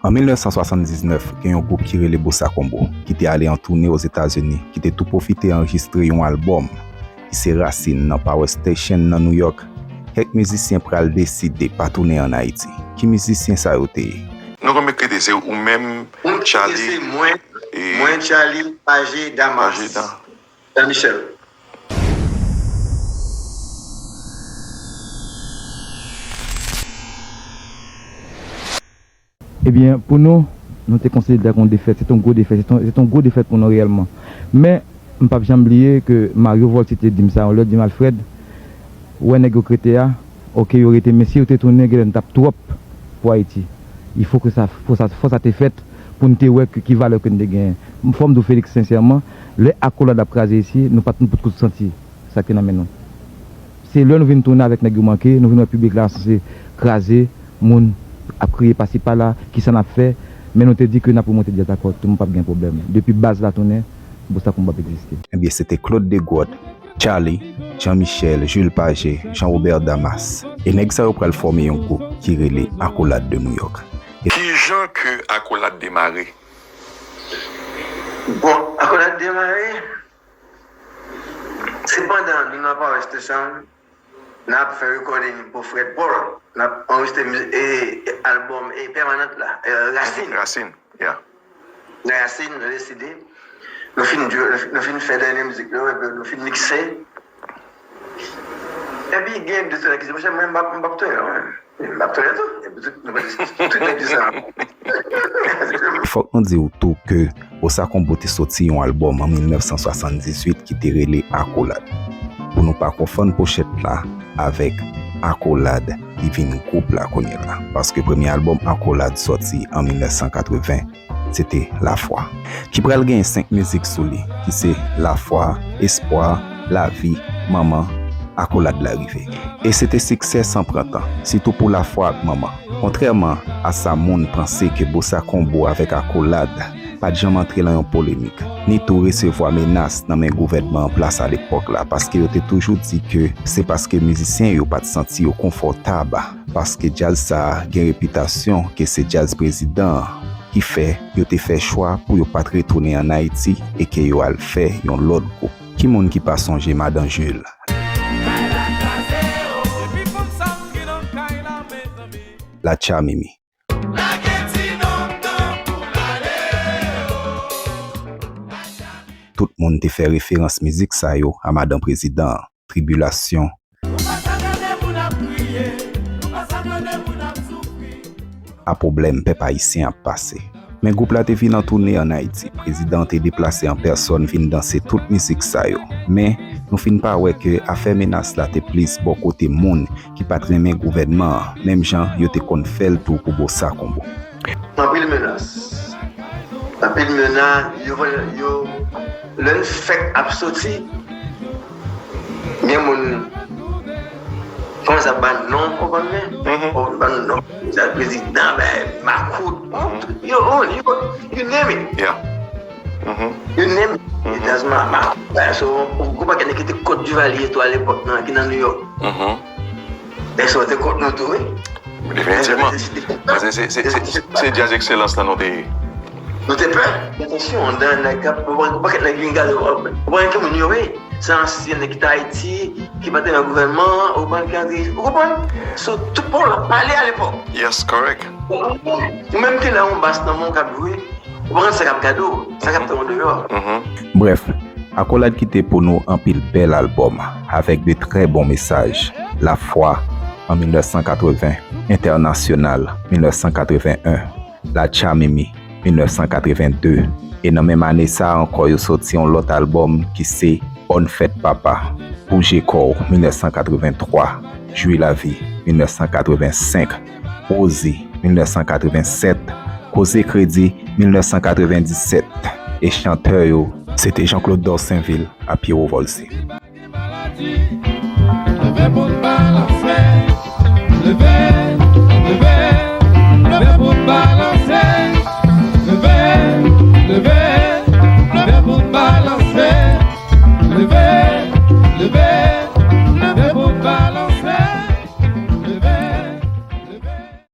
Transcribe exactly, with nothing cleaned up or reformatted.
An mil nèf san swasanndiznèf, gen yon gwoup ki rele Bossa Combo, ki te ale an toune Ozetazini, ki te tou pwofite anrejistre yon albòm, ki se Rasin, nan Power Station nan New York. Kèk mizisyen pral deside pa tounen ann Ayiti. Ki mizisyen sa yo te ye? Nou konn met kredi se ou menm, Charlie, se mwen, e mwen, Charlie, Pajé, Damas, Pajé, Dan- Jean Michel. Ebyen, pou nou, nou te konsidere l tankou yon defèt. Se te yon gwo defèt. Se te yon, se te yon gwo defèt pou nou reyèlman. Men, m p ap janm bliye ke Mario Volti te di m sa yon lè, di m, Alfred, ou wè nèg yo k rete a, oke, yo rete, men si yo te tounen, genlè n t ap twòp pou Ayiti. Il faut que sa, fò sa, fò sa te fèt pou n te wè ki, ki valè ke n te genyen. Fò m di w, Félix, sensèman, lè Akolad ap kraze isi, nou pa t, nou potko santi sa k te nan men nou. Se lè nou vin tounen avèk nèg yo manke, nou vin wè piblik la sanse kraze, moun ap kriye pasi pala, kisa n ap fè, men nou te di ke n ap remonte djaz la kòrèkteman, p ap gen pwoblèm. Depi baz la tounen, Bossa Combo ap egziste. Ebyen, se te Claude Degrod, Charly, Jean Michel, Jules Pagé, Jean Robert Damas. E nèg sa yo pral fòme yon gwoup ki rele Akolad de New York. Kijan ke Akolad demare? Bon, Akolad demare, se pandan nou nan Power Station, n ap fè recording pou Fred Paul, n ap anrejistre miz-, e, e, albòm, e, Pèmanant la, e, Rasin. Rasin, yeah. Rasin, nou deside. Nou fin, nou fin fè dènye mizik yo, epi nou fin mikse. Epi gen de twa nèg ki di, "Monchè, mwen, m p ap, m p ap tounen non, mwen. M p ap tounen tou." Epi tout, nou pa di, tout nèg di sa. Fòk nou di w tou ke Bossa Combo te soti yon albòm an mil nèf san swasanndizuit ki te rele Akolad. Pou nou pa konfonn pochèt la avèk Akolad ki vin gwoup la kounye la. Paske premye albòm Akolad sòti an mil nèf san katreven, se te Lafwa, ki pral gen senk mizik sou li, ki se Lafwa, Espwa, Lavi, Manman, Akolad Larive. E se te siksè san pran tan, sitou pou Lafwa ak Manman. Kontrèman a sa moun panse ke Bossa Combo avèk Akolad pa t janm antre nan yon polemik, ni tou resevwa menas nan men gouvènman an plas a lepòk la, paske yo te toujou di ke se paske mizisyen yo pa t santi yo konfòtab, paske djaz sa a gen repitasyon ke se djaz prezidan an, ki fè yo te fè chwa pou yo pa t retounen ann Ayiti e ke yo al fè yon lòt gwoup. Ki moun ki pa sonje Madan Jules? Latcha Mimi. Tout moun te fè referans mizik sa yo a madan prezidan an, tribilasyon, a pwoblèm pèp ayisyen ap pase. Men gwoup la te vin an toune ann Ayiti. Prezidan an te deplase an pèsòn vin danse tout mizik sa yo. Men, nou fin pa wè ke afè menas la te plis bò kote moun ki pa t renmen gouvènman an, menm jan yo te konn fè l tou pou Bossa Combo. Anpil menas. Anpil menas. Yo, yo, lè n fèk ap soti, gen moun kòmanse ap ba n non, w konprann mwen? Mhm. Ou ba n non, sa prezidan, ben, makout, yo, yo, you name it. Yeah. Mhm. You name it. Mhm. It doesn't matter. Makout, ben, so, ou, ou pa gen ki te kont Duvalier tou alepòk nan, ki nan New York. Mhm. Bèso te kont nou tou, wi. Definitivman. Paske se, se, se, se, se djaz ekselans lan nou te ye. Nou te pè. Atansyon, nan, nan, nan, yon pakèt nèg vin gade w, w pa konn ki moun yo ye. Se ansyen nèg ki t Ayiti, ki pa te nan gouvènman an, ou konprann, ki antre, ou konprann? So, tout pawòl ap pale alepòk. Yes, correct. Ou menm ki la, yon bas nan men w k ap jwe, ou pa konn sa k ap gade w, sa k ap tann w deyò. Mhm. Brèf, Akolad kite pou nou anpil bèl albòm, avèk de trè bon mesaj. Lafwa, an mil nèf san katreven, Entènasyonal, mil nèf san katreven en, Latcha Mimi, mil nèf san katreven de, e nan menm ane sa a ankò, yo soti yon lòt albòm ki se Bòn Fèt Papa, Bouje Kò w, mil nèf san katreven twa, Jwi Lavi, mil nèf san katreven senk, Rozi, mil nèf san katreven sèt, Koze Kredi, mil nèf san katreven disèt, e chantè yo, se te Jean Claude Dorsainville ak Pierrot Volcy.